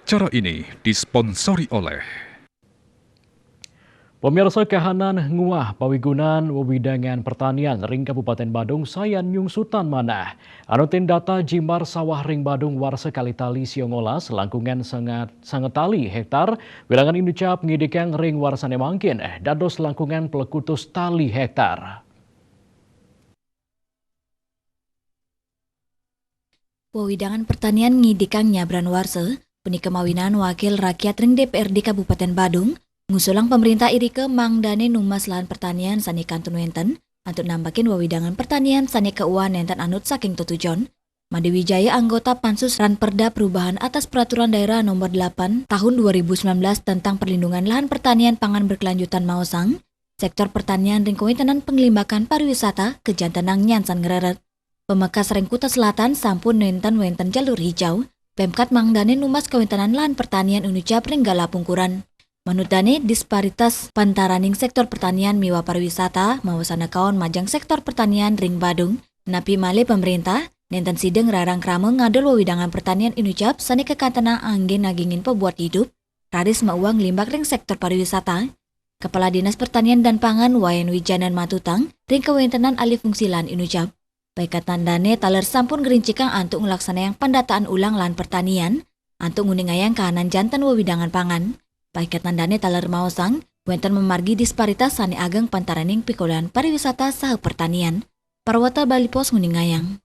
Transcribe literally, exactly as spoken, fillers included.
Acara ini disponsori oleh Pemirsa, kahanan nguah pawigunan wewidangan pertanian ring Kabupaten Badung sayan nyungsutan manah. Anutin data jimbar sawah ring Badung warsa kalih tali siangolas langkungan sangat sanget tali hektar, wilangan Inucap ngidikang ring warsane mangkin dados langkungan plekutus tali hektar. Wewidangan pertanian ngidikang nyabran warsa, punika mawinan Wakil Rakyat ring D P R D Kabupaten Badung, ngusulang pemerintah irika mangdane numbas lahan pertanian sane kantun wenten, antuk nambakin wewidangan pertanian sane kauwah nenten anut saking tetujon. Made Wijaya, anggota Pansus Ranperda Perubahan Atas Peraturan Daerah Nomor delapan Tahun dua ribu sembilan belas tentang Perlindungan Lahan Pertanian Pangan Berkelanjutan maosang, sektor pertanian ring kawentenan panglimbakan pariwisata kajantenang nyansan ngreret. Pamekas ring Kuta Selatan sampun nenten wenten jalur hijau, Pemkat mangdane numbas kawentenan lahan pertanian Inucap ring galah pungkuran. Manut dane, disparitas pantaraning sektor pertanian miwah pariwisata maosang kaon majeng sektor pertanian ring Badung. Napi malih pemerintah nenten sida ngrarang krama ngadol wewidangan pertanian Inucap sane kakantenang anggen nagingin pabuat hidup, raris mauwang limbak ring sektor pariwisata. Kepala Dinas Pertanian dan Pangan Wayan Wijanan matutang ring kawentenan alih fungsi lahan Inucap. Paiketan dane taler sampun ngrincikang antuk nglaksanayang pendataan ulang lahan pertanian, antuk nguningayang kahanan janten wewidangan pangan. Paiketan dane taler maosang, wenten mamargi disparitas sane ageng pantaraning pikolahan pariwisata saha pertanian. Parwata Bali Post nguningayang.